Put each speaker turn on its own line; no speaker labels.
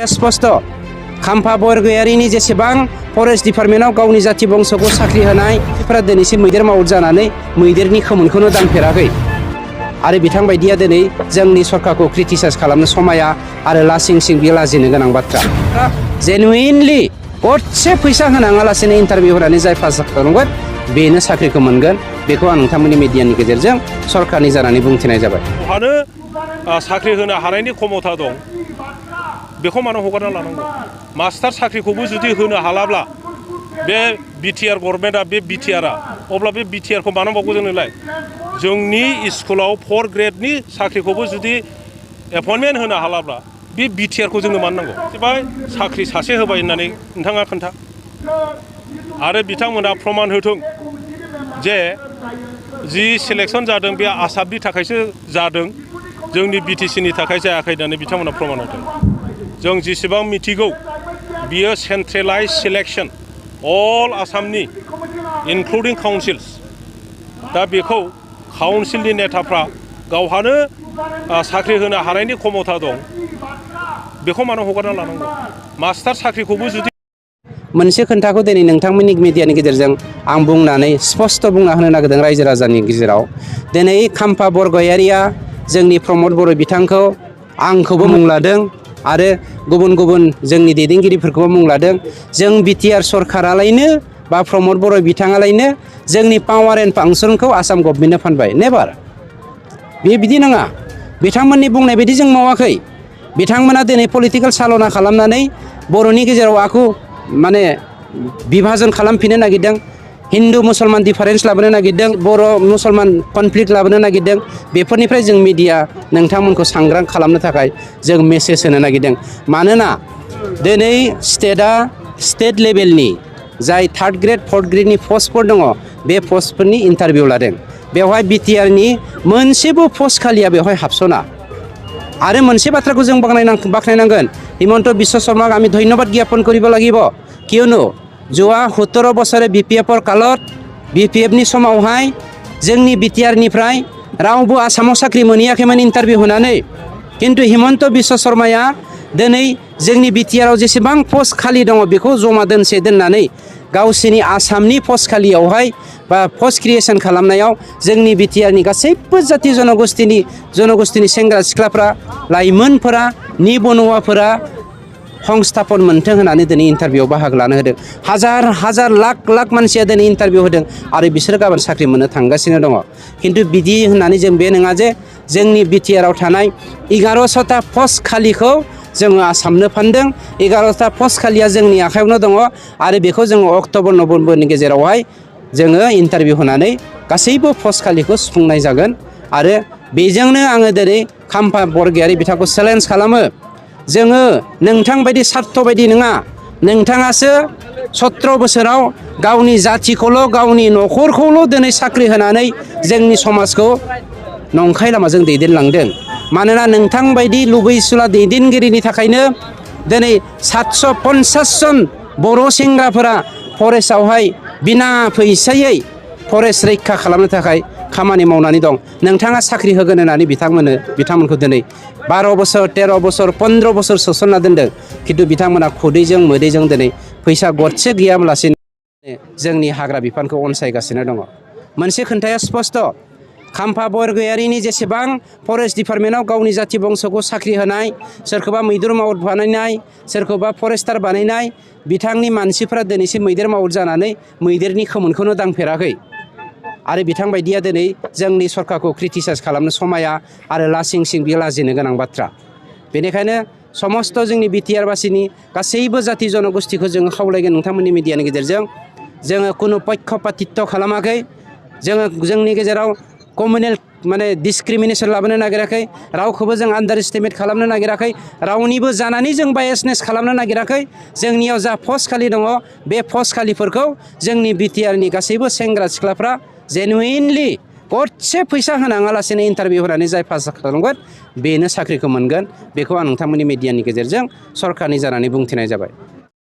स्पष्ट खाम्फा बरगयारिनि जेसेबां फरेस्ट डिपार्टमेन्टआव गावनि जाथि बंसखौ साख्रि होनायफोरा दिनैसिम मैदेर मावद जानानै मैदेरनि खोमोनखौनो दांफेराखै आरो बिथां बायदिया दिनै जोंनि सरकारखौ क्रिटिसाइज खालामनो समाया आरो लासिं सिं बियो लाजिनो गोनां बाथ्रा जेनुइनलि गरसे फैसा होनाङालासिनो इन्टारभिउ होनानै जाय पास खालामगोन बेनो साख्रिखौ मोनगोन बेखौ आं नोंथांमोननि मिडियानि गेजेरजों सरकारनि जानानै बुंथिनाय जाबाय।
बहानो साख्रि होनो हानायनि क्षमता दं बेखौ मानो हगारना लानांगौ मास्टार साख्रिखौबो जुदि होनो हालाब्ला बे बिटिआर गभर्नमेन्टआ बे बिटिआरआ अब्ला बे बिटिआरखौ मानो मावगौ जोंनोलाय जोंनि स्कुलाव 4 ग्रेडनि साख्रिखौबो जुदि एपइन्टमेन्ट होनो हालाब्ला बे बिटिआरखौ जोंनो मानो नांगौ एबाय साख्रि सासे होबाय होननानै नोंथाङा खोन्था आरो बिथांमोना प्रमान होथों जे जि सिलेक्शन जादों बे आसामनि थाखायसो जादों जोंनि बिटिसिनि थाखाय जायाखै होननानै बिथांमोना प्रमान होथों जों जेसेबां मिथिगौ बियो सेन्ट्रेलाइज सिलेक्शन अल आसामनि इनक्लुडिं काउन्सिल्स दा बेखौ काउन्सिलनि नेताफ्रा गावहानो साख्रि होनो हानायनि क्षमता दं बेखौ मानो हगारना लानांगौ मास्टार साख्रिखौबो जुदि
मोनसे खोन्थाखौ दिनै नोंथांमोननि मिडियानि गेजेरजों आं बुंनानै स्पष्ट बुंना होनो नागिरदों रायजो राजानि गेजेराव दिनै खाम्फा बरगयारिया जोंनि प्रमद बर' बिथांखौ आंखौबो मुं लादों आरो गुबुन गुबुन जोंनि दैदेनगिरिफोरखौबो मुं लादों जों बिटिआर सरकारालायनो बा प्रमद बर' बिथाङालायनो जोंनि पावार एन्ड फांसनखौ आसाम गभर्नमेन्टनो फानबाय नेभार बे बिदि नङा बिथांमोननि बुंनाय बायदि जों मावाखै बिथांमोना दिनै पलिटिकेल सालना खालामनानै बर'नि गेजेराव आखु माने बिभाजन खालामफिननो नागिरदों हिन्दु मुसलमान डिफारेन्स लाबोनो नागिरदों बर' मुसलमान कनफ्लिक्ट लाबोनो नागिरदों बेफोरनिफ्राय जों मिडिया नोंथांमोनखौ सांग्रां खालामनो थाखाय जों मेसेज होनो नागिरदों मानोना दिनै स्टेट लेभेलनि जाय 3rd ग्रेड 4th ग्रेडनि पस्टफोर दङ बे पस्टफोरनि इन्टारभिउ लादों बेवहाय बिटिआरनि मोनसेबो पस्ट खालिया बेवहाय हाबसना आरो मोनसे बाथ्राखौ जों बाख्नायनांगोन हिमন্ত বিশ্ব শৰ্মাক আমি ধন্যবাদ জ্ঞাপন কৰিব লাগিব কিয়নো যোৱা 17 বছৰে বিপিএফৰ কালত বিপিএফनि समावहाय जोंनि बिटिआरनिफ्राय रावबो आसामाव साख्रि मोनहैयाखैमोन इन्टारभिउ होनानै किन्तु हिमন্ত বিশ্ব शर्माया दिनै जोंनि बिटिआराव जेसेबां पस्ट खालि दङ बेखौ जमा दोननानै गावसिनि आसामनि पस्ट खालियावहाय बा पस्ट क्रिएशन खालामनायाव जोंनि बिटिआरनि गासैबो जाति जनगोष्ठीनि सेंग्रा सिख्लाफ्रा लाइमोनफोरा निबनुवाफोरा संस्थापन मोन्थों होननानै दिनै इन्टारभिउआव बाहागो लानो होदों हाजार लाख मानसिया दिनै इन्टारभिउ होदों आरो बिसोर गाबोन साख्रि मोननो थांगासिनो दङ किन्तु बिदि होननानै जों बे नङा जे जोंनि बिटिआराव थानाय 1100टा पस्ट खालिखौ जोङो आसामनो फानदों 11टा पस्ट खालिया जोंनि आखायावनो दङ आरो बेखौ जोङो अक्ट'बर नभेम्बरनि गेजेरावहाय जोङो इन्टारभिउ होनानै गासैबो पस्ट खालिखौ सुफुंनाय जागोन आरो बेजोंनो आङो दिनै खाम्फा बरगयारि बिथांखौ चेलेन्ज खालामो जोङो नोंथां बायदि सार्थ बायदि नङा नोंथाङासो 17 बोसोराव गावनि जाथिखौल' गावनि न'खरखौल' दिनै साख्रि होनानै जोंनि समाजखौ नंखाय लामाजों दैदेनलांदों मानोना नोंथां बायदि लुबैसुला दैदेनगिरिनि थाखायनो दिनै 750 जन बर' सेंग्राफोरा फरेस्टआवहाय बिना फैसायै फरेस्ट रैखा खालामनो थाखाय खामानि मावनानै दं नोंथाङा साख्रि होगोन होननानै बिथांमोनखौ दिनै 12 बोसोर 13 बोसोर 15 बोसोर सोसनना दोनदों किन्तु बिथांमोना खुदैजों मोदैजों दिनै फैसा गरसे गैयालासिनो जोंनि हाग्रा बिफानखौ अनसायगासिनो दङ मोनसे खोन्थाया स्पष्ट खाम्फा बरगयारिनि जेसेबां फरेस्ट डिपार्टमेन्टआव गावनि जाथि बंसखौ साख्रि होनाय सोरखौबा मैदेर मावद बानायनाय सोरखौबा फरेस्टार बानायनाय बिथांनि मानसिफ्रा दिनैसिम मैदेर मावद जानानै मैदेरनि खोमोनखौनो दांफेराखै आरो बिथां बायदिया दिनै जोंनि सरकारखौ क्रिटिसाइज खालामनो समाया आरो लासिं सिं बियो लाजिनो गोनां बाथ्रा बेनिखायनो समस्त जोंनि बिटिआरबासिनि गासैबो जाति जनगोष्ठीखौ जोङो खावलायगोन नोंथांमोननि मिडियानि गेजेरजों जोङो खुनु पक्षपातित्व खालामाखै जोङो जोंनि गेजेराव कमिउनेल माने डिसक्रिमिनेसन लाबोनो नागिराखै रावखौबो जों आन्डार एस्टिमेट खालामनो नागिराखै रावनिबो जानानै जों बायसनेस खालामनो नागिराखै जोंनियाव जा पस्ट खालि दङ बे पस्ट खालिफोरखौ जोंनि बिटिआरनि गासैबो सेंग्रा सिख्लाफ्रा जेनुइनलि गरसे फैसा होनाङालासिनो इन्टारभिउ होनानै जाय पास खालामगोन बेनो साख्रिखौ मोनगोन बेखौ आं नोंथांमोननि मिडियानि गेजेरजों सरकारनि जानानै बुंथिनाय जाबाय।